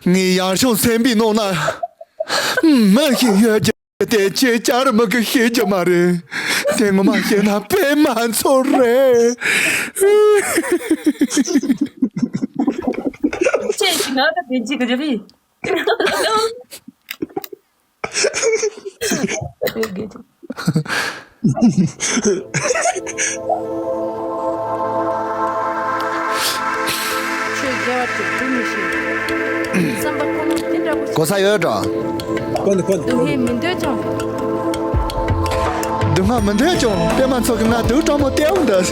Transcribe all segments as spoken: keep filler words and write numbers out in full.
ངའི་ཡང་ཤོང་སེམས་པའི་ནང་ན་མི་ཞིག་ཡོད་རྒྱུ་དེ་ཁྱེད་ཅག་མི་གིས་ཤེས་རྒྱུ་མ་རེད། དེ་ངོ་མ་བཤད་ན་པད་མ་མཚོ་རེད། ཁྱེད་ཀྱི་ང་ད་བདེན་གཅིག་གི་རེད། གོ་ས་ཡོད་འགྲོ། གོ་འདི་གོ་འདི། སྡུག་བསྔལ་མི་འདོད་ཀྱང་། སྡུག་བསྔལ་མི་འདོད་ཀྱང་པད་མ་མཚོ་གི་ང་སྡུག་སྤྲང་མོ་སྟེར་འོང་འདྲ།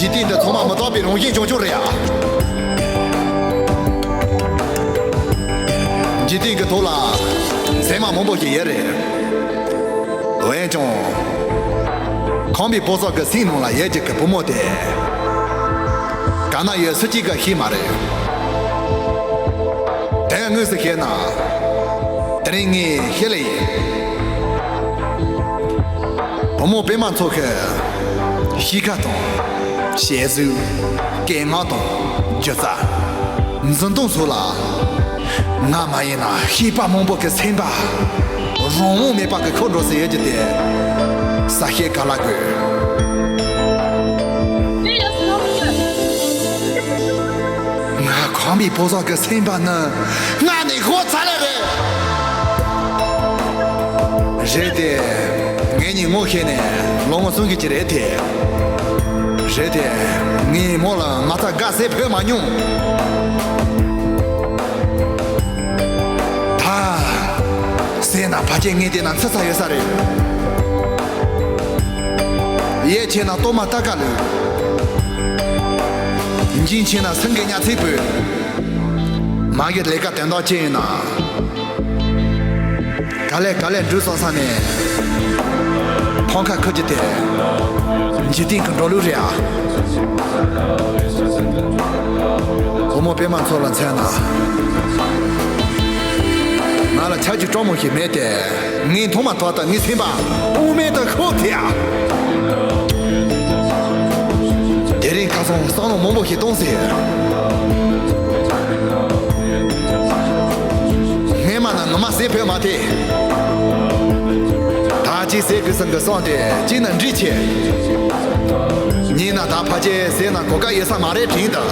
འཇིག་རྟེན་འདི་ཚང་མ་མི་རྟག་པའི་རང་བཞིན་བྱུང་ཆོག་རེད་ཨ། འཇིག་རྟེན་གྱི་ཐོག་ལ་མཚན་མ་མང་པོ་ཞིག་ཡོད་རེད། འོན་ཀྱང་། ཁམས་པའི་བུ་སོགས་ཀྱི་སེམས་ནང་ལ་ཡོད་ཀྱི་གི་བུ་མོ་དེ། ག་ན་ཡོད་སུ་གཅིག་གིས་ཤེས་མ་རེད། དོན་དངོས་སུ་བཤད་ན། དེ་རིང་ངས་བཤད་ལེ་ཡིན། བུ་མོ་པད་མ་མཚོ་གི་གཤིས་ཀ་དང་། བྱད་གཟུགས། སྐད་ངག་དང་། སྒྱུ་རྩལ། འཛིན་སྟངས་སོགས་ལ། ང་མ་ཡིན་ན་སྐྱེས་པ་མང་པོ་གི་སེམས་པ་རང་དབང་མེད་པ་གི་འཁོར་འགྲོ་ཟིན་ཡོད་རྒྱུ་དེ་གསལ་བཤད་ག་ལ་དགོས། ང་ཁམས་པའི་བུ་སོགས་ཀྱི་སེམས་པ་ནི་སྔར་ནས་ཤོར་ཚར་ལེ་རེད། རེད་དེ། ངེད་གཉིས་ངོ་ཤེས་ནས་ལོ་ངོ་གསུམ་གྱི་ཅི་རེད་དེ། རེད་དེ། ངས་མོ་ལ་མ་རྩ་དགའ་ཟེར་ཕོད་མ་མྱོང་། ད། ཟས་ན་ཕ་ཆེ་ངས་དེ་ན་འཚི་ས་ཡོད་ས་རེད། ཡས་ཆེ་ན་ལྟོ་མ་ལྟ་ག་ལུས། འཇིན་ཆེ་ན་སེང་གེ་ཉ་ཚིག་བུད། མ་གི་ལས་ཀ་དོན་དག་ཅི་ཡིན་ན། ག་ལེ་ག་ལེ་འགྲུལ་སོང་ས་ནས། ཕོང་ཁ་ཁུར་གྱི་དེ། འཇིག་རྟེན་གྱི་འགྲོ་ལུགས་རེད་ཨ། བུ་མོ་པད་མ་མཚོ་ལ་མཚོན་ན། ང་ལ་ཆ་རྒྱུས་སྤྲང་མོ་ཞིག་མེད་དེ། ངས་མཐོང་མ་ཐག་ཏུ་ངའི་སེམས་པ་དབུ་མེད་དུ་ཤོར་ཐལ་ཨ། དེ་རིང་ཁ་སང་བསམ་བློ་མང་པོ་ཞིག་གཏོང་ཟེར། སྔས་མ་ན་ངོ་མ་ཟས་ཕོད་མ་ཐེ། ད་ཅི་ཟས་དགོས་བསམ་གི་སོང་སྟེ་ཅི་ན་འདྲི་ཆེ། ཉིན་ན་ད་ཕ་ཆེ་ཟས་ན་གོ་ཀ་ཡོད་ས་མ་རེད་དྲིན་དུ།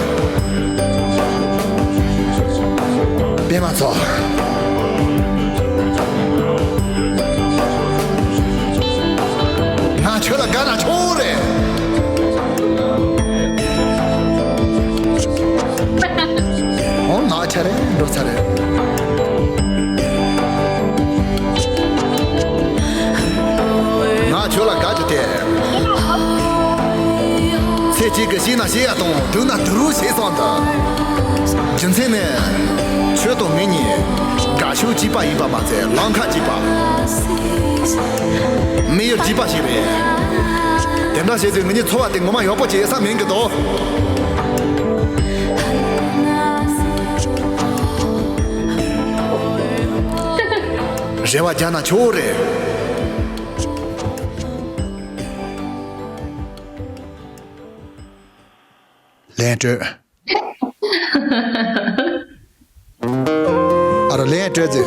པད་མ་མཚོ། ང་ཁྱོད་ལ་དགའ་ན་ཆོག་རེད། འོ་ང་ཆ་རེད་འགྲོ་ཚར་རེད། ང་ཁྱོད་ལ་དགའ་རྒྱུ་དེ། ཚེ་གཅིག་གི་ཤེས་ན་ཤེས་ཡ་དང་སྡུག་ན་སྡུག་རུ་བྱེད་སོང་དུ། རྒྱུ་མཚན་ནི། ཁྱོད་དང་ངེད་གཉིས་དགའ་ཕྱོགས་གཅིག་པ་ཡིན་པ་མ་ཟད་ལམ་ཁ་གཅིག་པ། དམིགས་ཡུལ་གཅིག་པ་ཞིག་རེད། དེ་འདྲ་བྱས་ཚེ་ངེད་གཉིས་འཚོ་བ་དེ་ངོ་མ་ཡག་པོ་བྱེད་ས་མིན་གི་འདུག་རེ་བ་རྒྱག་ན་ཆོག་རེད། ལན་སྤྲོད། ཨ་རོ་ལན་སྤྲོད་ཟེར།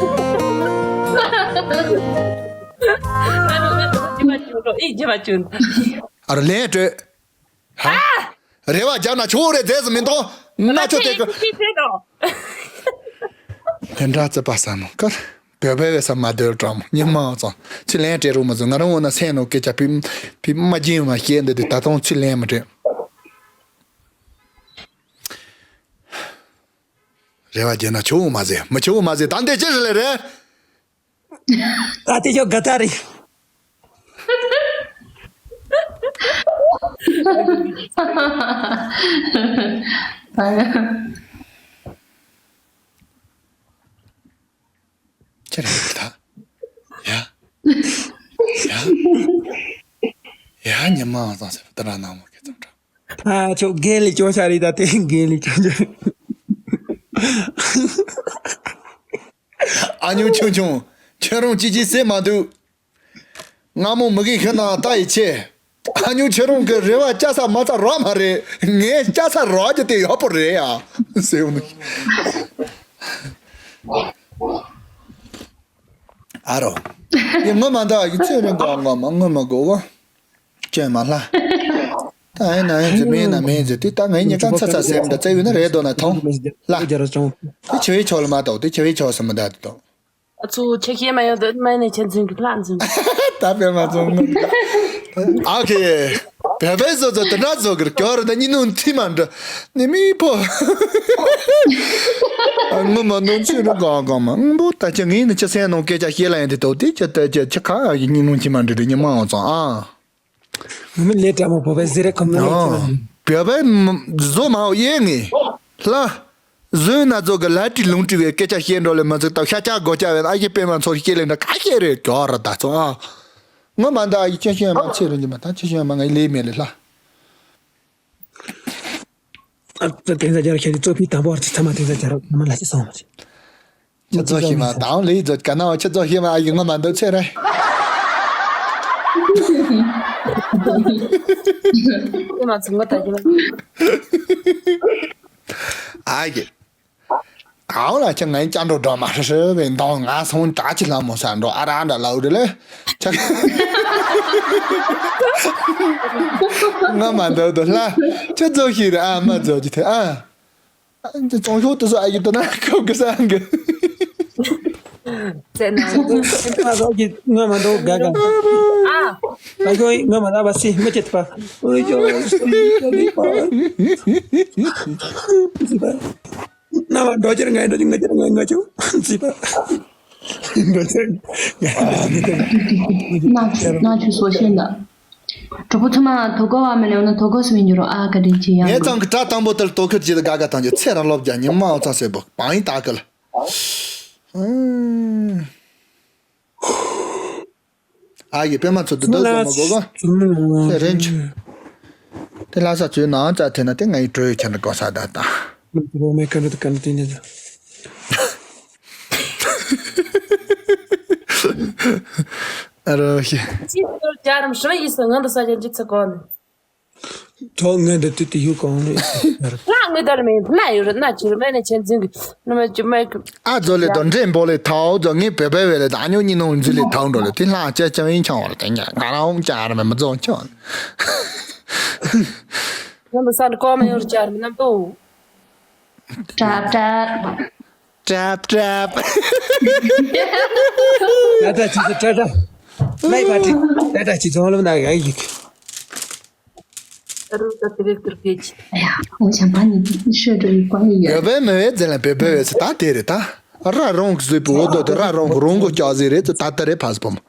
ཨ་རོ་ལན་སྤྲོད། ཧ། རེ་བ་རྒྱག་ན་ཆོག་རེད་ཟེར་ཟིན་མི་འདུག་ན་ཆོག་དེ་གི། དེ་འདྲ་རྩིས་པ་ཟ་མོ་ཀར། བོད་པའི་བས་ས་མ་སྡོད་དྲང་མོ་ཉི་མ་ཙང་ཚུལ་ལན་སྤྲད་རོགས་མ་བཟོ། ང་རང་འོ་ན་སེམས་ནང་སྐད་ཆ་ཕི་ཕི་མ་རྒྱུན་མ་བཤད་འདི་དེ་ད་དུང་ཚུལ་ལན་མ་སྤྲད། རེ་བ་རྒྱག་ན་ཆོག་མ་ཟེར་མི་ཆོག་མ་ཟེར་ད་འདི་ཅི་ཞིག་ལས་རེད། ད་དེ་ཆོག་ག་ད་རེད། ད་ཡ། ཅི་རེད་ད། ཡ། ཡ། ཡ་ཉི་མ་ཙང་ཟེར་ད་ར་ནང་མ་གེ་ཙམ་དྲ། ད་ཆོག་རྒན་ལས་སྐྱོ་ཤ་རེད་ད་དེ་རྒན་ལས་སྐྱོ་ཤ་རེད། ཨ་ཉུང་ཆུང་ཆུང་ ཁྱེད་རང་ཅི་ཅི་ཟེར་མ་འདུག་སྔ་མོ་མི་གི་ཤི་ན་ད་ཡི་ཆེ། ཨ་ཉུ་ཁྱེད་རང་གི་རེ་བ་སྐྱ་ས་མ་ཚ་རོགས་མ་རེད། ངས་སྐྱ་ས་རོགས་ཀྱི་དེ་ཡག་པོ་རེད་ཡ་ཟེར་བ་ནི། ཨ་རོ། ཡི་ངོ་མ་འདའ་ཡི་ཚེ་རིང་གོ་ངོ་མ་ངོ་མ་གོ་གོ། ཅོན་མ་ལྷ། ད་ཨེ་ན་ཨེ་ཟེར་མེད་ན་མེད་ཟེར་དེ་ད་ངའི་ཉེ་གང་ཚ་ཚ་སེམས་འདྲ་བཙལ་ཡོད་ན་རེད་དོ་ན་ཐོང་། ལྷ། དེ་ཆེ་བའི་ཆོག་ལ་མ་གཏོགས་དེ་ཆེ་བའི་ཆོག་སེམས་མི་འདའ་དེ་དོ། ཨ་ཚུ་ཆེ་ཤེས་མ་ཡོང་དུ་མ་ནས་ཆེ་འཛིན་གི་ལྷ་འཛིན། ད་པེ་མ་ཚོང་ངོ་། ཨ་ཁེ། བེ་བེ་ཟོ་ཟོ་དེ་འདྲ་ཟོ་གིར་གྱོ་ར་ད་ཉི་ནུ་ཐི་མ་འདྲ། ནི་མི་ཕོ། ཨ་ངོ་མ་ནོན་ཚུ་རུ་གང་གང་མ་འབུ་ད་ཅི་ངི་ནི་ཅི་སེན་ནོ་སྐད་ཆ་ཤེས་ལ་ཡན་དེ་དོ་དེ་ཅི་ད་ཅི་ཅི་ཁ་ཡི་ཉི་ནུ་ཐི་མ་འདྲ་རེ་ཉི་མ་འོ་ཚང་ཨ། ངོ་མ་ལས་དྲ་མོ་བོ་བེ་ཟེར་རེ་ཁོམ་ན་ལས་ཨ། ཅི་ན། བེ་བེ་ཟོ་མ་འོ་ཡེ་ངི། ལྷ། གཟོད་ན་ཚོ་གི་ལ་ཏི་ལུང་ཏི་བའི་སྐད་ཆ་བཤད་འགྲོ་ལེ་མ་ཚིག་ཏག་ཤ་ཆ་སྒོ་ཆ་བའི་ཨ་ཡེ་པེ་མ་ཚོ་སྐྱེ་ལེ་འདྲ་ཁ་ཤས་རེ་གྱོ་ར་ད་ཚོ་ཨ། ངོ་མ་འདའ་ཡི་ཆེ་ཤེས་མ་ཚེ་རིང་གི་མ་ད་ཆེ་ཤེས་མ་ངའི་ལས་མེད་ལེ་ལྷ། ཨ་ཙི་དེང་སང་རྒྱལ་ཁྱེད་ཀྱི་གཙོ་ཕི་དང་པོ་བར་གྱི་ཚད་མ་དེང་སང་རྒྱལ་རབས་ནམ་ལ་ཞིག་སོང་མ་ཞིག་ཁྱེད་ཚོ་ཤི་མ་དང་ལི་ཛོ་ཀ་ན་བ་ཁྱེད་ཚོ་ཤི་མ་ཨ་ཡི་ངོ་མ་འདོད་ཚེ་རེད། ཁྱེད་མ་ཚོ་ངོ་ད་གི་ལ། ཨ་ཡི། ཨའོ་ལ་ཁྱེད་ངའི་ཅང་འགྲོ་འགྲོ་མ་ཧྲི་ཧྲི་བའི་མདང་ང་སོང་དྲ་ཅི་ལ་མོ་ས་འགྲོ་ཨ་ར་འདྲ་ལའུ་རི་ལེ། ཁྱེད་ངོ་མ་འདོད་དོ་ལ་ཁྱེད་ཚོ་ཤི་རེད་ཨ་མ་ཚོ་ཅི་ཐེ་ཨ། ཨ་ཙི་ཙོང་ཤོག་ཏུ་སོ་ཨ་ཡི་ཏུ་ན་ཁོ་གི་སང་གི། ཙེ་ན། ཨ་ཟོ་གི་ང་མ་འདོག་ག་ག་ཨ། ཨ་ཁོ་ང་མ་ན་བ་སི་མ་ཅེད་པ། ཨོ་ཡོ་སི་ཡི་ཅོ་ལི་པ། ཙི་པ། ན་བ་འདོ་ཅེར་ང་འདོ་ཅེར་ང་ཅེར་ང་ང་ཅོ། ཙི་པ། འདོ་ཅེར་ང་འདོ་ཅེར་ང་ཅོ། ན་ཆུ་ན་ཆུ་སོ་ཤེ་ན། གྲོགས་པོ་ཚང་མ་དོ་གོ་བ་མེད་ན་ཡོང་ན་དོ་གོ་སུ་མི་འགྱུར་རོ་ཨ་ག་དྲིན་ཆེ་ཡང་ངས་ཚང་གི་དྲ་དང་པོ་དེར་དོ་ཁུར་གྱིས་དགའ་དགའ་བཏང་རྒྱུ་ཚེ་རང་སློབ་རྒྱ་ཉི་མ་འོ་ཚ་སེ་བོ་བང་ཡིན་ད་གི་ལ། ཨ་ཡི་པད་མ་ཚོ་དུ་དོ་ཚོ་མ་གོ་གོ་ཚེ་རེན་ཆུ། དེ་ལྷ་ས་ཚོའི་ནང་ཙ་ཐེ་ན་དེ་ང་ཡི་གྲོས་ཁྱེད་འདྲ་གོ་ས་ད་ད། མེ་ཀ་འདྲ་དུ་ཀ་འདྲ་དེ་ནས། ཨ་རོ་ཤི། ཅི་ལྟར་རྒྱ་རམ་ཧྲི་ཡིས་སུ་ང་འདི་ས་ཅན་ཅི་ཚེ་གོ་ནི། ཐོག་ངན་འདི་དུས་དུ་ཡུ་གང་ནི། ང་ངི་དར་མེད་ན་ཡུ་རུ་ན་ཅི་རུ་མེ་ནི་ཆེན་འཛིན་གི་ནུ་མ་ཅི་མེ་གི། ཨ་ཛོ་ལེ་དོ་འདྲེན་པོ་ལེ་ཐའོ་ཛོ་ངི་བེ་བེ་བེ་ལེ་ད་ཉོ་ཉི་ནོ་འཛི་ལེ་ཐའོ་འགྲོ་ལེ་དེ་ལྷ་ཅེ་ཅང་ཡིན་ཆང་བ་ལེ་དེ་ཉ་ང་རང་ཅང་ར་མེ་མ་ཛོ་ཆང་། ང་འདི་ས་འདི་གོ་མ་ཡོ་རུ་ཅར་མི་ནམ་དོ། ཏྲབ་ཏྲབ། ཏྲབ་ཏྲབ། ད་ད་ཅི་ཙི་ཏྲ་ཏྲ། ལའི་པ་ཏི། ད་ད་ཅི་ཙི་ཧོ་ལོ་ན་ཡ་ཡིག་རུ་ད་དེ་རེད་དེར་སྐད་ཅི། ཨ་ཡ། འོ་ཞང་པ་ནི་ཤོད་འགྲོ་ཡི་ཀ་ཡི་ཡ། ཡ་བའི་མི་བའི་རྫས་ལ་བེ་བེ་བས་ད་དེ་རེད་ད། ར་རོང་གི་བཟོས་པའི་འོ་དོ་དེ་ར་རོང་གི་རོང་གི་སྐྱག་ཟེ་རེད་ད་ད་རེད་ཕ་སི་བོ་མོ།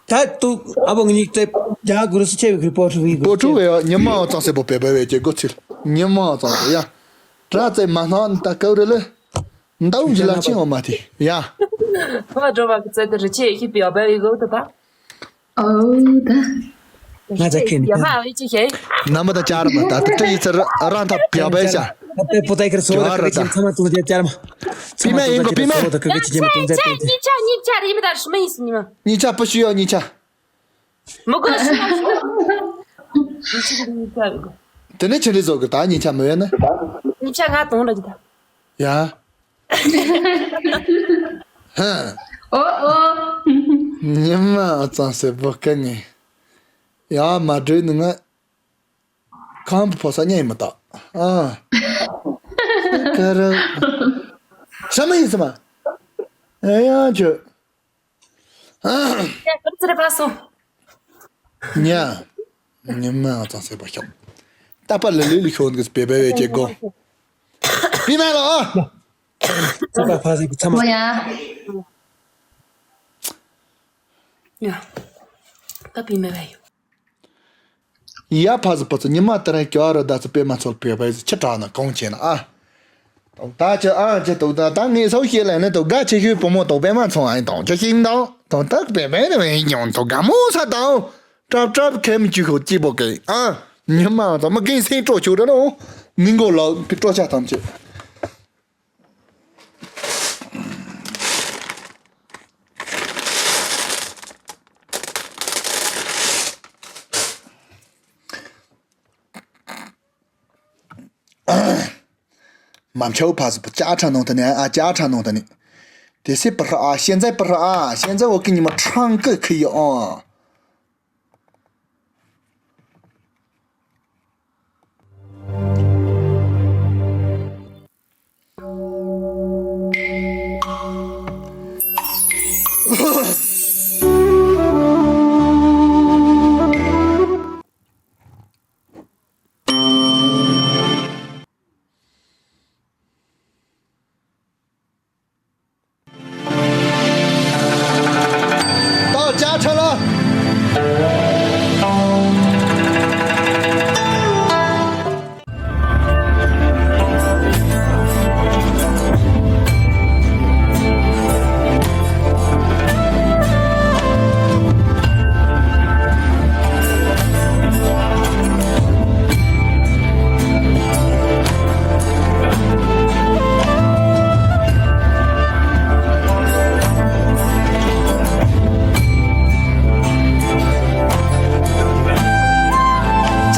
ད་དུ་ཨ་བོ་ངི་ཙེ་རྒྱ་གུ་རུ་སུ་ཆེ་བའི་གི་པོ་ཁྲུ་བི་གུ་པོ་ཁྲུ་བའི་ཉི་མ་བ་ཙང་སེ་པོ་བེ་བེ་བའི་ཀྱི་གོ་ཚིལ་ཉི་མ་བ་ཙང་སེ་ཡ། དྲ་ཙེ་མ་སྣང་ད་ཀའུ་རེ་ལེ། མདའ་འཇི་ལ་ཆེན་འོ་མ་དེ་ཡ། ཁོ་འགྲོ་བ་གི་ཙེ་དེ་རི་ཆེ་ཤི་པི་ཡོ་བེ་བི་གོ་དུ་ད། ཨོ་ད། ང་ཅག་ཁེ་ནི། ཡ་མ་འོ་ཅི་ཤེ། ནམ་ད་ཅར་མ་ད་ད་ཡི་ཚར་རང་ད་བེ་བེ་ཤ། ད་པོ་ཏའི་ཁར་སོ་ད་ཀ་ཀ་ཅི་ཚང་མ་ཏུང་ཅེ་ཅར་མ། པི་མ་ཡིན་གོ་པི་མ། ཚང་མ་ཏུང་ཅེ་ཅར་མ། ཉིག་ཆ་ཉིག་ཆ་རེད་མི་ད་ཧྲི་མ་ཡིན་སི་ཉི་མ། ཉིག་ཆ་པ་ཤི་ཡོ་ཉིག་ཆ། མི་དགོས་ཤི་མ་ཤི། དེ་ནས་ཆི་འདྲི་བཟོ་གི་ད་ཉིག་ཆ་མི་ཡོད་ན། ཉིག་ཆ་ང་དང་འདྲ་གི་ད། ཡ། ཧ། ཨོ་ཨོ། ཉི་མ་ཨ་ཙང་སེ་བོ་ཀ་ངེ། ཡ་མ་འགྲོས་ནི་ང་། ཁང་པ་ཕོ་ས་ཉེ་མི་ད། ཨ། ཀ་ར། ཤ་མ་ཡིན་སི་མ། ཨེ་ཡ་ཅོ། ཡ་ཀར་ཙི་རེ་ཕ་སོ། ཉ། ཉི་མ་ཨ་ཙང་སེ་བ་ཤོག་ཏ་པ་ལི་ལི་ལི་ཤོག་གི་སྤེ་བེ་བེ་ཅེ་གོ་པི་མ་ལ་ཨ། ཏ་པ་ཕ་སི་ཚ་མ། ཨོ་ཡ། ཡ། ཏ་པི་མེ་བེ་ཡོ། ཡ་ཕ་ཟི་པ་ཚོ་ཉི་མ་དེ་རིང་ཀྱོ་ར་ད་ཚོ་པེ་མ་ཚོལ་པེ་བེ་ཟི་ཆི་དྲག་ན་གོང་ཆེ་ན་ཨ། ད་ཅི་ཨ་ཅི་ཏོག་ད་ད་ངས་སོ་ཤེས་ལ་ནི་ཏོག་དགའ་ཆེ་ཤོས་བུ་མོ་ཏོག་པེ་མ་ཚོང་ཨ་ཡིན་ཏོག་ཅི་ཤིང་ཏོག་ཏོག་ཏག་པེ་མེ་ནི་མེ་ཉོང་ཏོག་དགའ་མོ་ས་ཏོག་ཀྲབ་ཀྲབ་ཁེམ་ཅི་ཤོ་ཅི་པོ་ཀེ་ཨ། ཉི་མ་ཏོག་མ་ཀིན་སེང་སྤྲོ་ཆུ་ར་ནོ་ནིང་གོ་ལ་པི་སྤྲོ་ཆ་ཐམས་ཅད། མ་མཆོད་ཕ་སུ་པ་ཅག་ཁྲ་ནང་ད་ནི་ཨ་ཅག་ཁྲ་ནང་ད་ནི། དེ་སི་པ་ར་ཨ་ཤན་ཛའི་པ་ར་ཨ་ཤན་ཛའི་འོ་ཀི་ཉི་མ་ཁྲང་ཀི་ཁི་ཡི་ཨོ། ད་ཅག་ཁྲ་ལ།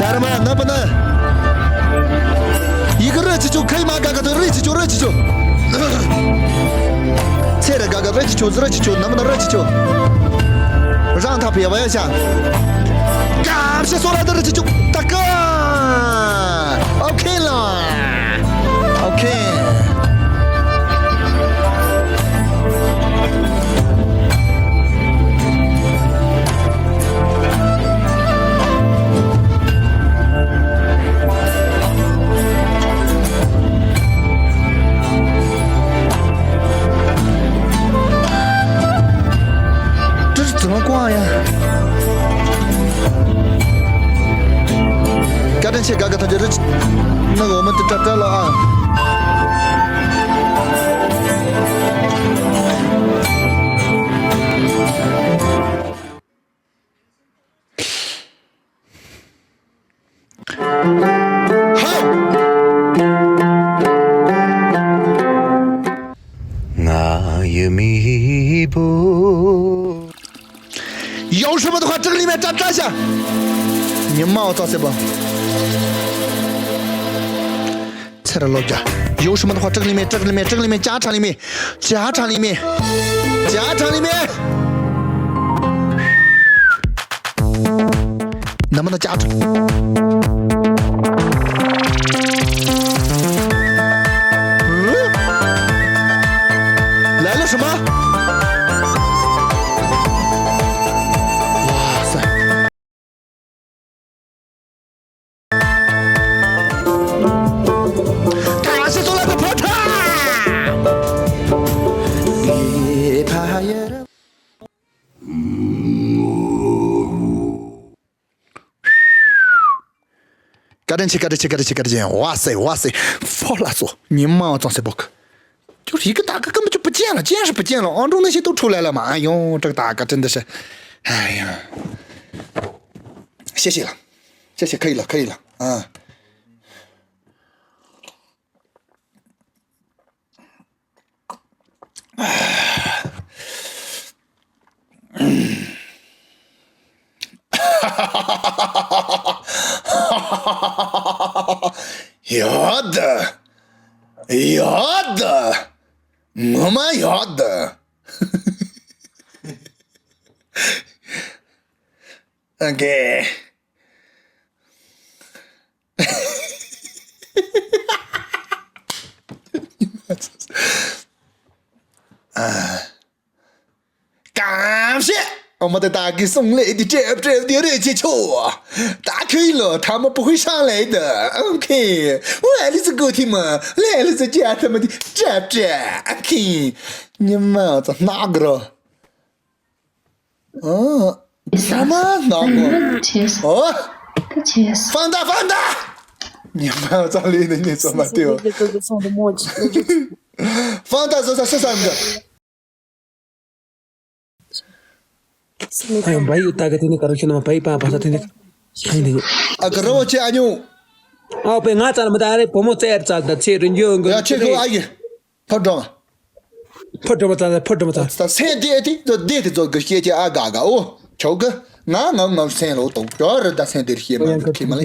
ཅར་མ་ན་པ་ན། ཡི་གེ་རི་ཆི་ཆུ་ཁའི་མ་ག་ག་དུ་རི་ཆི་ཆུ་རི་ཆི་ཆུ། ཚེ་ར་ག་ག་རི་ཆི་ཆུ་རི་ཆི་ཆུ་ན་མ་ན་རི་ཆི་ཆུ། རང་ཐག་པའི་བ་ཡ་ཤ། ག་ཤ་སོ་ར་དུ་རི་ཆི་ཆུ་ད་ག། ཨོ་ཁེ་ལ། ཨོ་ཁེ། བཀའ་དྲིན་ཆེ། དགའ་དགའ་ཐམས་ཅད་རེ་ཅི། ནག་འོ་མ་དེ་ཏྲ་ཏྲ་ལོ་ཨ། ང་ཡི་མི་བུ། ཡོ་ཧྲི་མ་དུ་ཁ་དྲག་ལི་མེ་ཏྲ་ཏྲ་ཤ། ཉི་མ་འོ་ཙོ་སེ་བ། ཚེ་ར་ལོ་བརྒྱ། ཡོ་ཧྲི་མ་དུ་ཁ་དྲག་ལི་མེ་ཏྲག་ལི་མེ་ཏྲག་ལི་མེ་ཅ་ཁྲ་ལི་མེ། ཅ་ཁྲ་ལི་མེ། ཅ་ཁྲ་ལི་མེ། ན་མ་ན་ཅ་ཁྲ། ལ་ལ་ཧྲི་མ། ཝ་སེ། བཀའ་དྲིན་ཆེ། བཀའ་དྲིན་ཆེ། བཀའ་དྲིན་ཆེ། བཀའ་དྲིན་ཆེ། ཝ་སེ། ཝ་སེ། ཕོ་ལ་སོ། ཉི་མ་བ་ཙང་སེ་བོག་ཅོ་རི་ཀ་ད་ཀ་ཀ་མ་ཅོ་པ་ཅན་ལ་ཅན་ཧྲི་པ་ཅན་ལ་ཨང་ཀྲོང་ན་ཤི་ཏོ་ཁྲུ་ལ་ལ་མ་ཡོང་ཀྲག་ད་ཀ་ཏྲིན་ད་ཤ། ཨ་ཡ། ཤེ་ཤེ་ལ། ཤེ་ཤེ་ཁ་ཡི་ལ་ཁ་ཡི་ལ། ཨ། ཡོད། ཡོད། ངོ་མ་ཡོད། ཨ་གེ། ཨ། གང་བྱེད། ཨ་མ་ད་ད་གི་སོང་ལེ་དི་ཏྲེབ་ཏྲེབ་དི་རེ་ཆེ་ཆོ། ད་ཁོས་ལོ་ཐ་མ་པུ་ཧུ་ཤང་ལེ་དི། ཨོ་ཁེ། ཝེ་ལི་ཙི་གོ་ཐི་མ། ལེ་ལི་ཙི་ཅ་ཐ་མ་དི་ཏྲེབ་ཏྲེབ། ཨ་ཁེ། ཉི་མ་ཙ་ནག་རོ། ཨ། ས་མ་ནག་མོ། ཨོ། ཕང་ད་ཕང་ད། ཉི་མ་ཙ་ལེ་ནི་ཉི་ཙ་མ་ཏེའོ། ཕང་ད་ཟོ་ས་སུ་ས་འདི། ཨ་ཡང་བའི་ཡུ་ཏ་ག་དེ་ནི་ག་རོ་ཤི་ན་མ་བའི་པ་པ་ས་དེ་ནི་ཁ་ཡིན་དེ། ཨ་ག་རོ་ཆེ་ཨ་ཉུ། ཨ་པེ་ང་ཙ་ལ་མ་ད་རེ་བུ་མོ་ཙེར་ཙ་ད་ཚེ་རིན་ཇོ་ཡོང་གི་ཡ་ཆེ་ཁོ་ཨ་ཡེ། ཕོ་བྲང་། ཕོ་བྲང་མ་ཙ་ལ་ཕོ་བྲང་མ་ཙ། ད་སེང་དེ་དེ་ད་དེ་དེ་ཚོ་གི་སྐད་ཆ་ཨ་ག་ག་ཨོ། ཆོག་གི། ང་ང་ང་སེང་ལོ་དང་ཇོ་རི་ད་སེང་དེ་རི་ཤེས་མ་ཁི་མ་ལེ།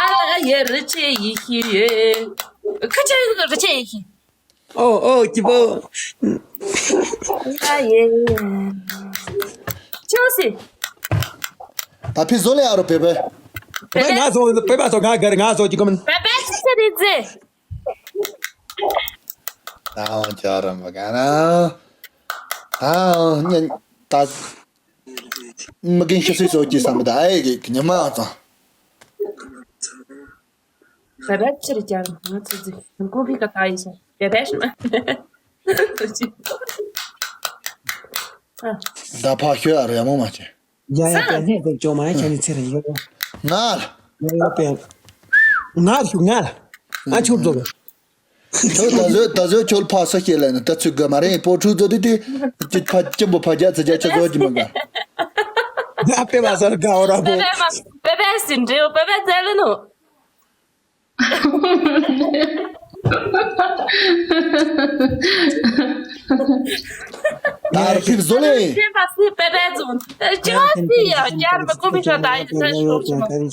ཨ་ལ་ཡེ་རི་ཆེ་ཡི་ཤི་ཡེ། ཁ་ཆེ་རི་ཆེ་ཡི་ཤི། ཨོ་ཨོ་སྐྱིད་པོ། ཨ་ཡེ། ཅོ་སི། ད་ཕི་བཟོ་ལེ་ཨ་རོ་པེ་པེ། པེ་པེ་ང་ཚོ་པེ་པེ་ཚོ་ང་གར་ང་ཚོ་ཅི་གོ་མིན། པེ་པེ་ཅི་ཟེར་རེད་ཟེར། ད་འོ་ཅོ་རམ་པ་ག་ན། ད་འོ་ཉན་ད། མི་རྒན་ཤི་སོས་སོ་ཅི་བསམ་ད་ཨེ་གི་ཉི་མ་ཨ་ཙང་། བེ་བེ་ཕྱིར་རྒྱབ་ང་ཚོ་ཚོ་ཀོ་ཕི་ཀ་ད་ཡིན་ཤ་བེ་བེ་ཤི་མ། ད་ཕ་ཤོད་ཨ་རེ་མོ་མ་ཆེ། ཡ་ཡ་པེ་ནེ་པེ་ཅོ་མ་ཡ་ཁྱེད་ནི་ཚེ་རེ་ཡོད། ང་ལ། ཡ་ཡ་པེ། ང་ལ་ཞུ་ང་ལ། ང་ཆུར་རྫོགས། ཁྱོད་ད་གཟོད་ད་གཟོད་ཁྱོད་ཕ་ས་སྐྱེ་ལ་ནི་ད་ཚུད་དགོས་མ་རེད། པོ་ཕྲུག་ཚོ་དེ་དེ་ཅི་ཕ་ཅི་འབོ་ཕ་རྒྱ་ཚ་རྒྱ་ཆ་ཚོ་ཅི་མ་དགའ། ང་པེ་མ་སར་དགའ་འོ་ར་པོ། པེ་པེ་མ་པེ་པེ་སིན་འདྲེའོ་པེ་པེ་ཚེ་ལ་ནོ། ད་ར་ཕིབ་བཟོ་ལེ། ཁྱེད་པ་སི་པེ་པེ་ཛོན། ཅི་བ་སི་ཡ་ཅར་མ་ཀོ་མི་ཤོ་ད་ཡི་ཚན་ཤོ་ཤོ་མ།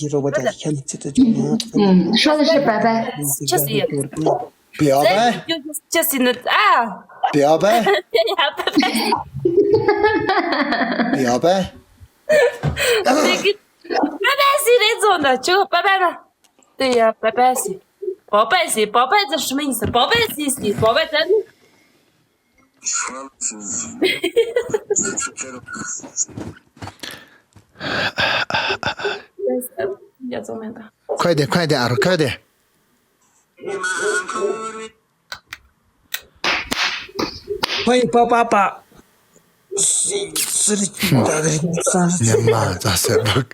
ཤོ་ལ་ཤི་པེ་པེ། ཅི་སི་ཡ། པེ་ཡ་པེ། ཅི་སི་ནི་ཨ། པེ་ཡ་པེ། པེ་ཡ་པེ། པེ་ཡ་པེ། པེ་པེ་སི་རེད་ཛོན་ད་ཅི་པེ་པེ་ན། དེ་ཡ་པ་པ་སི། པ་པ་སི། པ་པ་ཟེར་ཧྲི་མིན་ཟེར། པ་པ་སི་སི། པ་པ་ཟེར་ནི། ཡ་ཙོ་མེད་ད། ཁོས་དེ་ཁོས་དེ་ཨ་རོ་ཁོས་དེ། ཕ་ཡི་པ་པ་པ། སི་སི་རི་ད་རི་ས་རི། ཉི་མ་ཙ་སེ་བག་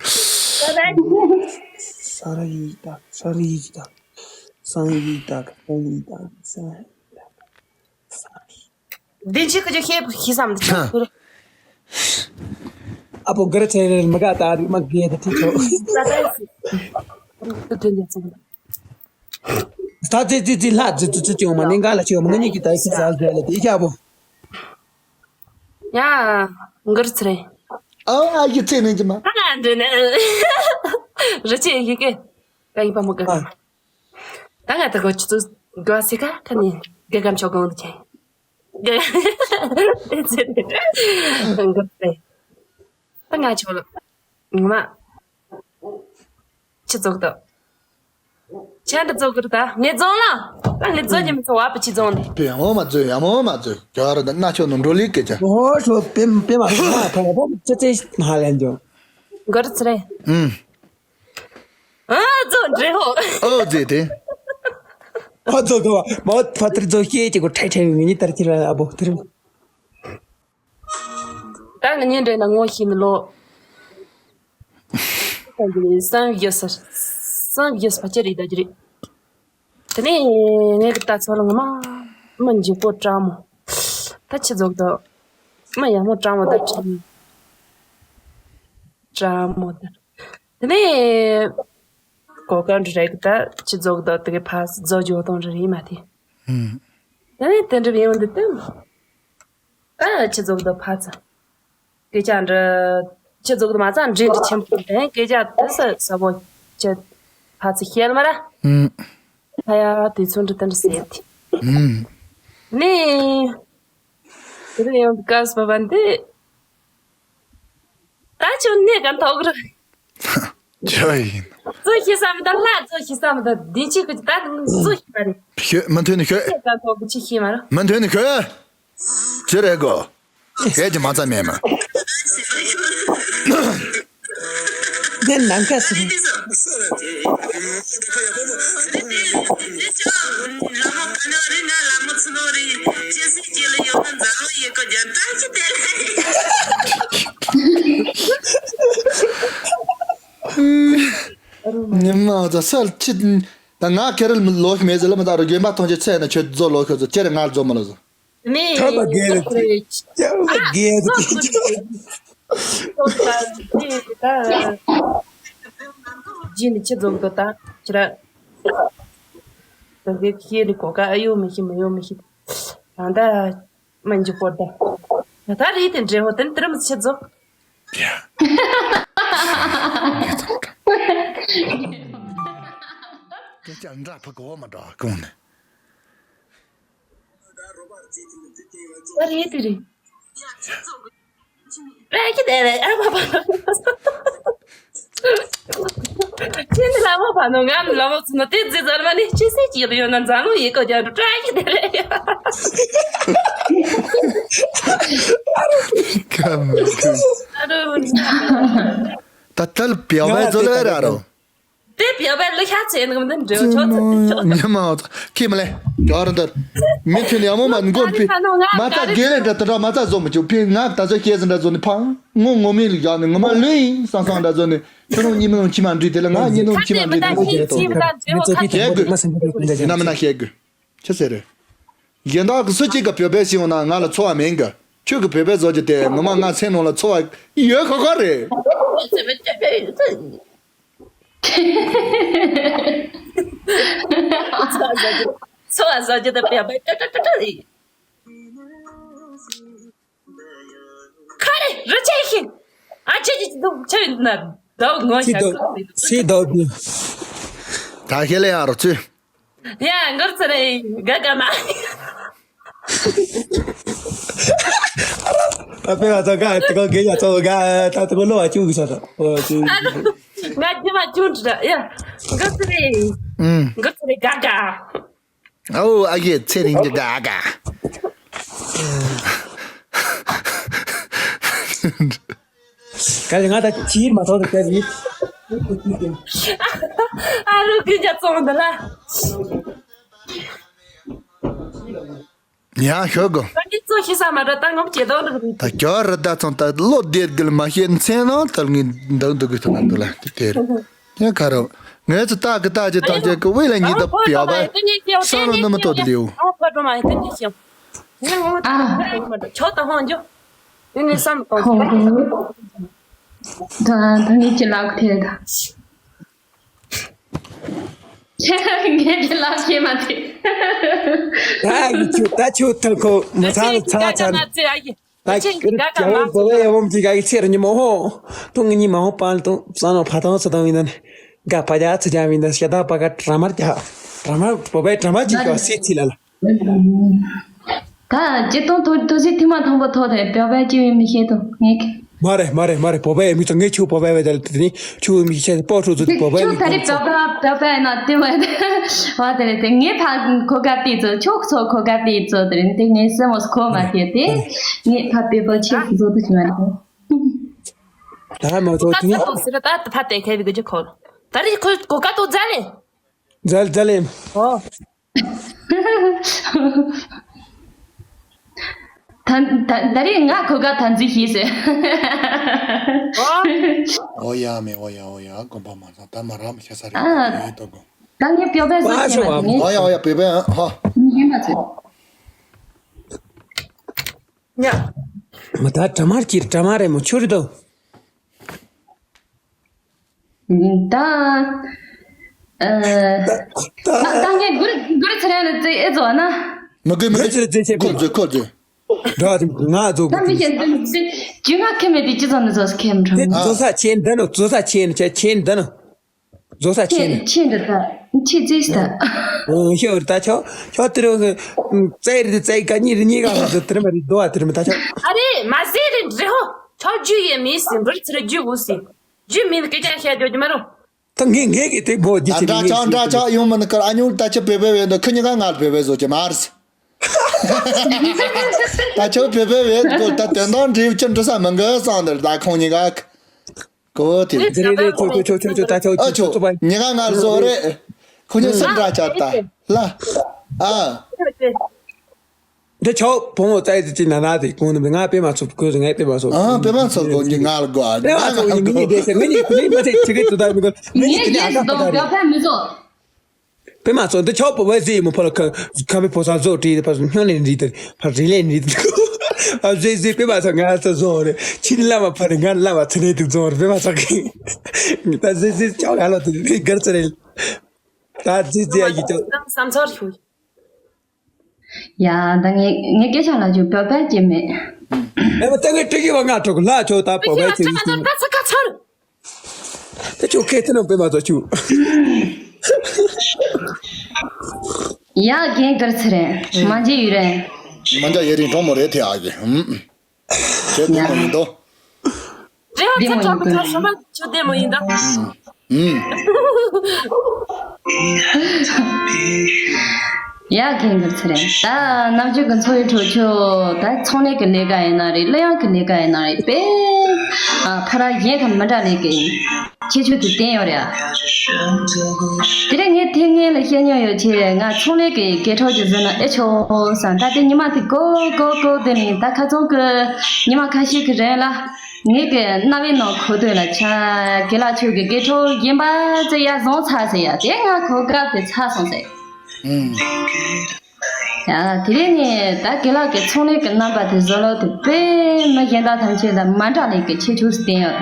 ས་རི་ཡི་ད་ས་རི་ཡི་ད་ས་ཡི་ད་ས་ཡི་ད་ས་ཡི་ད་ས་རི། དེ་ཅི་ཁ་ཅིག་ཤེས་ཤེས་སམ་དེ་ཁྱོད་ཁུར། ཨ་པོ་གར་ཚེ་རེ་མ་ག་ད་རི་མ་གེ་ད་ཐི་ཆོ། ད་ད་སི། དེ་འདྲ་ཙམ། ད་ཙི་ཙི་ཙི་ལྷ་ཙི་ཙི་ཙི་ཅི་འོང་མ་ནི་འགའ་ལ་ཅི་འོང་མ་ང་གཉིས་ཀྱི་ད་ཡི་ཁ་ཟ་ཟ་ལ་དེ་ཡི་ཁ་བོ། ཡ། མགར་ཚེ་རིང་། ཨ་ཨ་ཡི་ཚེ་ནི་ཅི་མ། ད་ང་འདྲི་ནི། རི་ཆེ་ཡི་གེ། ད་ཡི་པ་མོ་ག་ཨ། ད་ང་ད་གོ་ཆུ་ཚོད་དགོ་སི་ཁ་ཁ་ནི་དགེ་གམ་ཆོག་གོང་དུ་ཆེ། མགར་ཚེ་རིང་། ད་ང་ཆོག་ལ། ངོ་མ། ཆི་ཙོག་ཏོ། ཆ་འདི་ཙོག་གི་རེད་ད། ངས་ཙོང་ལ། ད་ངས་ཙོ་ཅི་མི་ཙོ་བ་པ་ཆི་ཙོང་ནི། པེ་ཡ་མོ་མ་ཙོ་ཡ་མོ་མ་ཙོ་རྒྱ་ར་ད་སྣ་ཆོ་ནོ་འགྲོ་ལི་ཀེ་ཅ། ཨོ་ཤོ་པེ་པེ་མ་ཤོ་མ་ཕ་ཡ་པོ་ཙེ་ཙེ་ཧ་ལེན་ཅོ། མགར་ཚེ་རིང་། ཨུམ། ཨ་ཙོ་འདྲེ་ཧོ། ཨོ་ཙེ་ཏེ། ཨོ་ཙོ་གོ་མ་ཕ་ཏར་ཙོ་ཤེ་ཅི་གོ་ཁྲེ་ཁྲེ་མི་ནི་ཏར་ཁྱི་ར་ཨ་བོ་ཏར། ད་ང་གཉིས་འདྲེས་ན་ངོ་ཤེས་ནི་ལོ། བསམ་རྒྱུ་ཟེར། བསམ་རྒྱུ་ཟེར་ཕ་ཆེ་རེད་ད་ཅི་རེད། དེ་ནས་ངས་ཀྱི་ལྟ་ཚོད་ལ་ངོ་མ་མི་འཇིགས་པོ་དྲང་མོ། ད་ཆི་ཟོག་ད། མི་ཡག་མོ་དྲང་མོ་ད་དྲང་མོ་ད། དེ་ནས་གོ་སྐབས་འདྲ་རེད་ད་ཆི་ཟོག་ད་དེ་གི་ཕ་ཟོ་ཇོ་དང་འདྲ་རེད་མ་དེ། དེ་ནས་དེ་འདྲ་ཡོང་འདི་ད། ད་ཁྱེད་ཚོ་གི་ཕར་ཚུར་སྐད་ཆ་འདྲི། ཁྱེད་ཚོ་གི་མ་ཚང་འདྲི་འདྲི་ཆེན་པོ་དེ་སྐད་ཆ་དེ་ས་ས་བོ་ཁྱེད་ཕར་ཚུར་བཤད་མ་ར། ཨུམ། ཨ་ཡ་དེ་ཚོ་འདྲི་དེ་འདྲི་ཟེར་ཏེ། ཨུམ། ནི། དེ་རིང་ཡང་ག་ས་བ་འདི། ད་ཁྱོད་གནས་ག་ཐོག་ར། ཇོ་ཡིན། ཙོ་ཤི་བསམ་ད་ལ་ཙོ་ཤི་བསམ་ད་འདི་ཅི་གི་ད་ཙོ་ཤི་མ་རེད། ཤོད་མ་ཐོན་ནི་ཤོད། ཤོད་ག་ཐོག་གི་ཅི་ཤི་མ་རེད། མ་ཐོན་ནི་ཤོད། ཅི་རེད་གོ། ཁྱེད་ཀྱི་མ་རྩ་མེད་མ། འདི་ནམ་མཁའ་སུ། ཉི་མ་ད་སལ་ཅི། ད་ང་ཁེ་རལ་ལོག་མེད་ཟེར་ལ་མི་ད་རུ་རྒན་པ་མཐོང་ཆེ་ཚེ་ན་ཁྱོད་རྫོ་ལོག་ཁྱོད་ཚོ་ཁྱེད་རེ་ང་རྫོ་མ་ལ་ཟོ། ནི་ཐབས་དགེ་རེད། ཐབས་དགེ་རེད། ཇི་ནི་ཁྱེད་རྫོ་གི་ད་ཁྱེད་ར། ད་གི་ཁྱེད་རི་གོ་ཀ་ཨ་ཡོ་མི་ཤི་མི་ཡོ་མི་ཤི། ད་ད། མ་འཇིགས་པོ་ད། ད་རེད་དེ་འདྲེ་བོ་དེ་དེར་མི་ཆེ་ཛོ། ཡ། སྐད་ཆ་འདྲ་ཕ་གོ་མ་འདྲ་གོང་ནས། ད་རེད་དེ་རེད། རེད་ཀྱི་དེ་རེད་ཨ་མ་པ། ཁྱེད་ནི་ལ་མ་པ་ནོ་ང་ནི་ལ་མ་ཚུ་ནོ་དེ་རྫི་ཟར་མ་ནི་ཅི་སེ་ཅི་ཡོད་ན་འཛམ་གླིང་ཡི་གོ་རྒྱ་འགྲོ་རེད་ཀྱི་དེ་རེད། ཁམ་ཁམ། ཨ་རོ། ད་ཐལ་པེ་བའི་ཛོ་ལེ་ར་རོ། དེ་བེ་བའི་ལུ་ཤ་ཚེ་ནི་མི་འདྲ་ཆོག་ཚེ་ཆོག་ཉི་མ་ཁྱེད་མ་ལེ། ག་ར་འདར། མི་ཁྱོད་ཡ་མོ་མ་མགོ་པི། མ་ད་དགེ་ལེ་འདྲ་ད་འདྲ་མ་ད་བཟོ་མི་ཆོག་པི་ང་ད་ཚོ་སྐྱེས་ཟིན་འདྲ་བཟོ་ནི་ཕ། ངོ་ངོ་མི་ལུ་ཡ་ནི་ངོ་མ་ལུས་ཡིན་སང་སང་འདྲ་བཟོ་ནི། ཁྱོད་རང་གཉིས་མི་རང་ཁྱི་མ་འདྲུས་དེ་ལ་ང་གཉིས་རང་ཁྱི་མ་འདྲུས་དེ་ལ་ཁྱེད་ཐོག་ཁྱེད་དགོས། ན་མི་ན་ཁྱེད་དགོས། ཅི་ཟེར་རེད། གཞན་དག་གི་སུ་གཅིག་གི་བོད་པའི་ཤེས་ཡོང་ན་ང་ལ་ཚོར་བ་མེད་གི། ཁྱོད་ཀྱི་བོད་པའི་བཟོ་རྒྱུ་དེ་ངོ་མ་ང་སེམས་ནང་ལ་ཚོར་བ་ཡོད་ཁོ་ཁོ་རེད། ཚོར་བ་བཟོ་རྒྱུ་དེ་བོད་པའི་ཏྲ་ཏྲ་ཏྲ་ཏྲ་རེད། ཁ་རེ་རུ་ཆེ་ཤིང་། ཨ་ཅེ་ཅེ་ཅེ་དུ་ཆེ་ན་དོ་ངོ་ཤ་ཁ་རེ་སི་དོ་དུ། ད་ཁེ་ལེ་ཡ་རོ་ཚུ། ཡ་གུར་ཚུ་རེ་ག་ག་མ། ད་པེ་བ་ཚོ་ག་ཏི་གོ་གེ་ཡ་ཚོ་ག་ད་ཏི་གོ་ལོ་བ་ཅུ་གི་ས་ད་ཨོ་ཅུ། ང་ཅི་མ་ཅུ་འདྲ་ཡ་གུར་ཚུ་རེ། གུར་ཚུ་རེ་ག་ག། ཨོ་ཨ་ཡེ་ཚེ་རིང་གི་དགའ་དགའ། ག་ལེ་ང་ད་ཅིར་མ་ཐོག་ཏུ་བལྟས་ཡིན། ཨ་རུ་ཀུན་ཅག་བཙོང་འདི་ལ། ཡང་ཤོད་གོ། ད་ངས་གཙོ་ཤི་ས་མ་འདྲ་ད་ངོམ་ཇེ་དོ་རུ་རུ། ད་ཀྱོ་རི་ད་ཚང་ད་བློ་བདེ་དགུལ་མ་ཤེས་མཚན་ནང་ད་ངས་འདང་འདུག་གི་ཐོག་ན་འདུག་ལ་དེ་དེ་རེད། ཡང་ཁ་རོ། ངས་ཚོ་ཏག་གི་ཏག་ཅིག་བཏང་རྒྱུ་གི་དབུས་ལ་ཉིད་དུ་བེའུ་བས། ས་རུ་ནུ་མི་ཏོ་དེ་ལེའུ། ད་ད་ངས་ཅི་ལབ་ཐལ་ད། ངས་ཅི་ལབ་མ་ཐལ། ད་ཡི་ཆུ་ད་ཆུ་ཐལ་ཁོ་མ་ཚ་ལ་ཚ་ཚ། ད་ཁྱེད་ཀྱི་ག་ག་མ་ཚོ་བོད་པའི་ཡ་བོམ་གྱི་ག་གི་ཚེ་རུ་ཉི་མ་ཧོ། ཏུང་ངི་ཉི་མ་ཧོ་པང་ཏུང་བསམ་ནོ་ཕ་ཏང་ཚོ་དང་བིན་ནན། ག་པ་ཇ་ཚ་ཇ་བིན་ནན་ཤ་ད་པ་ག་དྲ་མར་ཇ། དྲ་མར་བོད་པའི་དྲ་མར་ཅིག་ག་སི་ཚི་ལ་ལ། ད་ཇི་ཏོང་ཐོ་ཐོ་སི་ཐི་མ་ཐང་པོ་ཐོ་དེ་བོད་པའི་ཅི་བི་མི་ཤེས་ཏོ་ངེ་གི། མ་རེད་མ་རེད་མ་རེད་བོད་པའི་མི་ཚོ་ངེ་ཆུ་བོད་པའི་བས་དལ་དེ་ནི་ཆུ་མི་ཤེས་པོ་ཆུ་ཚོ་བོད་པའི་ཆུ་མི་ཐ་རི་ཚོ་བོད་པ་བོད་པའི་ན་དེ་བས་བ་དེ་རེད་དེ་ངེ་ཕ་ཁོ་ག་དེ་ཚོ་ཆོག་ཚོ་ཁོ་ག་དེ་ཚོ་དེ་རེད་དེ་ངེ་སེ་མོ་སི་ཁོ་མ་དེ་དེ་ངེ་ཕ་པེ་པོ་ཆེ་ཚོ་དུ་ཆུ་མ་རེད། ད་མ་ཚོ་དེ་ནི་ཁ་ཚ་ཐོག་སི་ར་ད་ཕ་དེ་ཁེ་བི་ག་ཅི་ཁོ་ད་རི་ཁོ་གོ་ག་ཏོ་ཛ་ལེ་ཛ་ཛ་ལེ་ཨོ། ད་ད་ད་རེས་ང་ཁོ་ག་ཐན་ཙི་ཤེས་ཟེར། ཨོ་ཡ་མེ་ཨོ་ཡ་ཨོ་ཡ་དགོན་པ་མ་ཚང་ད་མ་ར་མ་ཤ་ས་རེད་ཨ། ཡོད་དོ་དགོན། ད་ངས་ཕྱོགས་པས་བཟོ་བྱས་མ་ཐུབ་ངས། ཨོ་ཡ་ཨོ་ཡ་བོད་པའི་ཧ། ངས་མ་ཚོད། ཉ། མ་ད་དྲ་མར་གྱིར་དྲ་མ་རེ་མོ་ཆུ་རེད་དོ། ད། ཨ། ད་ད་ངས་གུར་གུར་ཚེ་རིང་ལ་བརྩེ་ཨེ་བཟོ་ན། མི་དགོས་མི་དགོས། ཁོ་ཚོས་ཁོ་ཚོས། འགྲོ་བ་དེ་ང་རྫོགས་ད་དགོས་མི་དེ། ཤེས་འདི་ཚོ་རྒྱུས་མངའ་ཁེལ་མེད་དེ་ཅི་ཙམ་ནས་རྫོགས་ཁེལ་མི་དེ་འགྲོ། རྫོགས་ས་ཆེན་འདི་ནི་རྫོགས་ས་ཆེན་ཆེ་ཆེན་འདི་ནི། རྫོགས་ས་ཆེན། ཆེན་འདི་ད་ཆེ་ཙིས་ད། ཨོ་ཤོར་ད་ཆོག་ཆོག་དེ་རུ་ཙའི་རི་ཙའི་ཀ་གཉིས་རི་གཉིས་ཀ་ལ་དེ་རི་མ་རི་རྡོ་བ་དེ་རི་མ་ད་ཆོག་ཨ་རེ་མ་ཟེར་རི་འདྲེ་ཧོ། ཆོག་རྒྱུ་ཡེ་མི་སྲིད་འབུར་ཚུར་རྒྱུ་འུ་སྲིད། རྒྱུ་མིན་སྐད་ཆ་བཤད་རྒྱུ་རྒྱུ་མ་རུང་། ད་ངས་ངས་ཀྱི་དེ་བོ་རྒྱུ་ཨ་ཆེ་འདྲ་ཆགས་འདྲ་ཆགས་ཡོང་མིན་ཁར་ཨ་ཉུང་ད་ཆ་བེ་བེ་བེ་འདུག་ཁི་གཉིས་ཀ་ངར་བེ་བེ་བཟོ་གི་མ་རེད། ད་ཆོག་བེ་བེ་བེ་འདུག་ད་དོན་དག་འགྲིག་ཅི་འགྲོ་ས་མི་འགའ་སང་འདིར་ད་ཁོང་གཉིས་ཀ་གོ་དེ། ཛི་རེ་རེ་ཆོག་ཆོག་ཆོག་ཆོག་ཆོག་ད་ཆོག་ཨ་ཆོག་ཆོག་ཆོག་པ། གཉིས་ཀ་ངར་བཟོ་རེད། ཁོང་གཉིས་སུ་འདྲ་ཆགས་ད་ལ་ཨ། འདི་ཆོག་བུ་མོ་ཙའི་ཙི་ཅི་ན་ན་དེ་གོང་ནས་ང་པད་མ་ཚོ་ཁོས་ང་པད་མ་ཚོ། ཨ་པད་མ་ཚོ་གོ་ཉི་ང་ལ་གོ་ཨ་པད་མ་ཚོ་ངི་ངི་ངི་དེ་ངི་ངི་ངི་མ་ཚེ་ཆི་གི་ཚོ་ད་མི་གོ་ངི་ངི་ངི་ངི་ངི་ངི་ངི་པད་མ་ཚོ་འདི་ཆོག་པོ་བས་ཟི་མོ་ཕོ་ལ་ཁ་ཁ་མི་ཕོ་ས་ཚོ་བྲིས་ཏེ་ཕར་སྨྱོ་ནས་འདྲིས་ཏེ་ཕར་རི་ལས་འདྲིས་ཏེ་ཨ་ཟི་ཟི་པད་མ་ཚོ་ང་ཚོ་ཚོ་རེ་ཁྱི་ལ་མ་ཕ་རེ་ང་ལ་མ་ཚེ་ནས་དུ་ཚོ་རེ་པད་མ་ཚོ་གི་ད་ཟི་ཟི་ཆོག་ང་ལ་དུ་རེ་གར་ཚེ་རེ་ད་ཟི་ཟི་ཨ་ཡི་ཆོག་བསམ་ཚོར་ཞུ། ཡ་ད་ངས་ངས་སྐད་ཆ་ལ་ཅུ་བོད་པ་སྐྱེ་མེད། ཨེ་མ་ད་ངས་སྤྲེལ་གྱི་བ་ང་གྲོགས་ལ་ཆོག་ད་བོད་པ་ཆེ་བའི་སྐྱེ་མེད། ད་ཚ་ཁ་ཚར། ད་ཆོག་ཁེ་ཐི་ནང་པེ་མ་ཚོ་ཆུ། ཡ་རྒན་གར་ཚེ་རིང་མ་འཇེ་ཡུ་རེན། མ་འཇ་ཡེ་རིང་གྲོགས་མོ་རེད་དེ་ཨ་ཡེ། ཁྱེད་བདེ་མོ་ཡིན་དོ། རེ་བ་ཚ་དྲག་གི་ཚ་ཤོ་མ་ཆུ་བདེ་མོ་ཡིན་དོ། ཨུམ། ཡ་རྒན་གྱི་ཚེ་རིང་ད་ནམ་རྒྱུན་གྱི་འཚོ་བའི་ཁྲོད་ཆུ་ད་ཚོང་ལས་ཀྱི་ལས་ཀ་ཡིན་ན་རེད། གླུ་དབྱངས་ཀྱི་ལས་ཀ་ཡིན་ན་རེད། དཔེ་ཨ་ཕ་ར་གཞན་དང་མི་འདྲ་ལས་ཀྱི་ཁྱད་ཆོས་དེ་བསྟན་ཡོད་རེད་ཨ། དེ་རིང་ངས་དེ་སྔོན་ལ་བཤད་མྱོང་ཡོད་ཆེ་ང་ཚོང་ལས་ཀྱི་སྐད་གྲགས་ཀྱི་ཟེར་ན་ཨེ་ཆོག་བསམ། ད་དེ་ཉི་མ་དེ་གོ་གོ་གོ་དེ་ནི་ད་ཁ་ཚོང་གི་ཉི་མ་ཁ་ཤས་ཀྱི་རིང་ལ། ངེད་ཀྱི་རྣ་བའི་ནང་གོ་ཐོས་ལ་ཆ་དགེ་ལགས་ཆོས་ཀྱི་དགེ་ཕྲུག་ཡིན་པ་ཙི་ཡ་བཟང་ཚར་ཟེར་ཡ་དེ་ང་གོ་སྐབས་དེ་ཚར་སོང་ཟེར། ཨུམ། ཡ་དེ་རིང་ནས་ད་དགེ་ལགས་ཀྱི་ཚོང་ལས་ཀྱི་རྣམ་པ་དེ་བཟོ་ལོ་དེ་དཔེ་མི་གཞན་དག་ཐམས་ཅད་ལ་མ་འདྲ་ལས་ཀྱི་ཁྱད་ཆོས་སུ་བསྟན་ཡོད།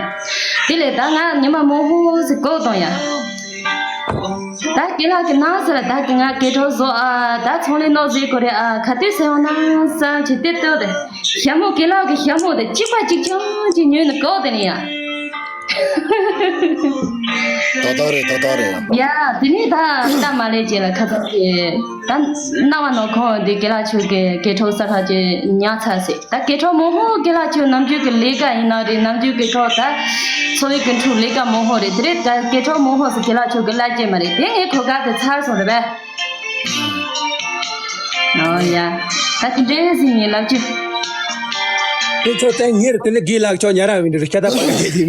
དེ་ལས་ད་ང་ཉི་མ་མང་པོ་ཟིག་གོ་བཏང་ཡ། ད་དགེ་ལགས་ཀྱི་ནང་ཟེར་ལ་ད་ཀྱི་ང་སྐད་གྲོགས་བཟོ་ཨ་ད་ཚོང་ལས་ནོར་ཟེར་གོ་རེད་ཨ་ག་དུས་ཟེར་བ་ན་བསམ་གྱི་དེ་ལྟོས་དེ། ཞྭ་མོ་དགེ་ལགས་ཀྱི་ཞྭ་མོ་དེ་གཅིག་པ་གཅིག་རྐྱང་གཅིག་ཉོས་ནས་གོག་དེ་ནི་ཡ། ཏག་ཏག་རེད་ཏག་ཏག་རེད། ཡ་དེ་ནི་ད་ད་མ་ལས་ཅེ་ལ་ཁ་ཚ་གི་ད་རྣ་བ་ནང་ཁོང་དེ་དགེ་ལགས་ཆོས་ཀྱི་སྐད་གྲོགས་ས་ཁ་ཅེ་ཉག་ཚ་སེ་ད་སྐད་གྲོགས་མང་པོ་དགེ་ལགས་ཆོས་ནམ་རྒྱུན་གྱི་ལས་ཀ་ཡིན་ན་རེད། ནམ་རྒྱུན་གྱི་ཁོ་ད་འཚོ་བའི་ཀུན་འཁྲུག་ལས་ཀ་མང་པོ་རེད། དེ་རེད་ད་སྐད་གྲོགས་མང་པོ་སུ་དགེ་ལགས་ཆོས་ཀྱི་ལ་ཅེ་མ་རེད། དེ་ངས་གོ་སྐབས་དེ་ཚར་སོང་རེད་པས། ཨོ་ཡ། ད་དེ་འདྲའི་ཟིན་ཡིན་ལབ་ཀྱི། དེ་ཚོ་བཙན་ཉེར་དེ་ལས་དགེ་ལགས་ཆོག་ཉ་ར་བིན་འདྲ་ཤ་ད་པ་དེ་དེ་